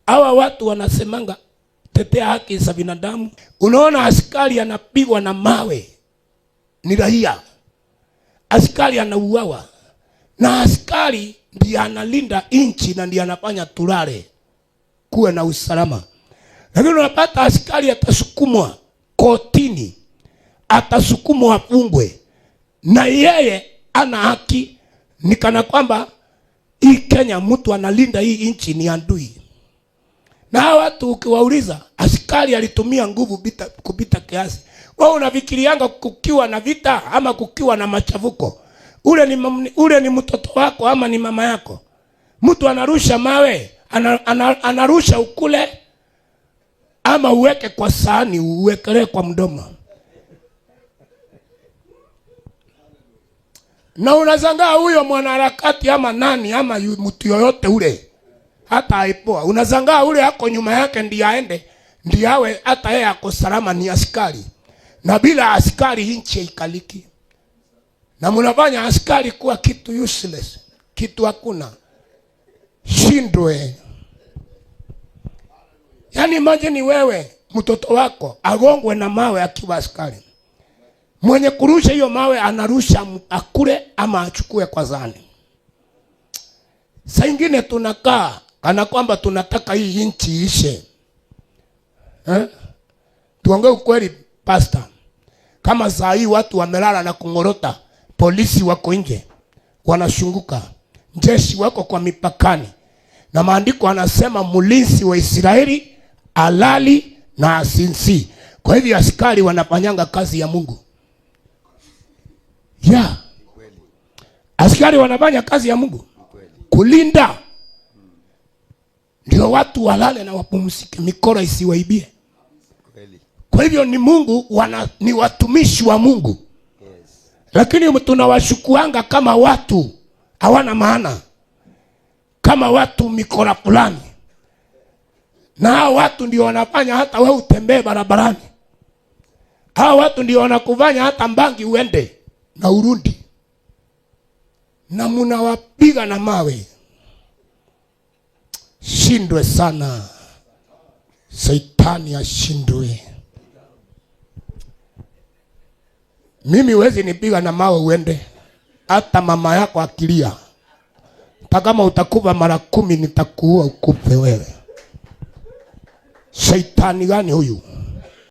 Hawa watu wanasemanga tetea haki za binadamu. Unaona askari anapigwa na mawe, ni raia. Askari anauawa, na askari ndiye analinda nchi na ndiye anafanya tulale kuwe na usalama. Lakini unapata askari atasukumwa kotini, atasukumwa afungwe, na yeye ana haki. Ni kana kwamba hii Kenya mtu analinda hii nchi ni adui. Na hawa watu ukiwauliza, askari alitumia nguvu kupita kiasi. Wewe unafikirianga kukiwa na vita ama kukiwa na machafuko, ule ni mtoto wako ama ni mama yako? Mtu anarusha mawe, anarusha ukule ama uweke kwa sahani uwekelee kwa mdomo. Na unashangaa huyo mwanaharakati ama nani ama mtu yoyote ule, hata aipoa, unashangaa ule ako nyuma yake ndiye aende, ndiye awe hata yeye ako salama, ni askari. Na bila askari nchi haikaliki. Na mnafanya askari kuwa kitu useless, kitu hakuna. Shindwe. Yaani imagine wewe mtoto wako agongwe na mawe akiwa askari. Mwenye kurusha hiyo mawe anarusha akule ama achukue kwa zani. Saa ingine tunakaa kana kwamba tunataka hii nchi iishe. Tuongee ukweli pastor. Kama saa hii watu wamelala na kungorota, polisi wako nje wanashunguka, jeshi wako kwa mipakani. Na maandiko anasema mlinzi wa Israeli alali na asinzi. Kwa hivyo askari wanafanyanga kazi ya Mungu. Yeah. Askari wanafanya kazi ya Mungu. Kulinda. Ndio watu walale na wapumzike, mikoro isiwaibie. Kwa hivyo ni Mungu, ni watumishi wa Mungu. Lakini tunawashukuanga kama watu hawana maana, kama watu mikora fulani. Na hao watu ndio wanafanya hata wewe utembee barabarani. Hao watu ndio wanakufanya hata mbangi uende na urundi. Na mnawapiga na mawe. Shindwe sana. Shetani ashindwe. Mimi huwezi nipiga na mawe uende. Hata mama yako akilia. Hata kama utakufa mara 10 nitakuua ukufe wewe. Shetani gani huyu?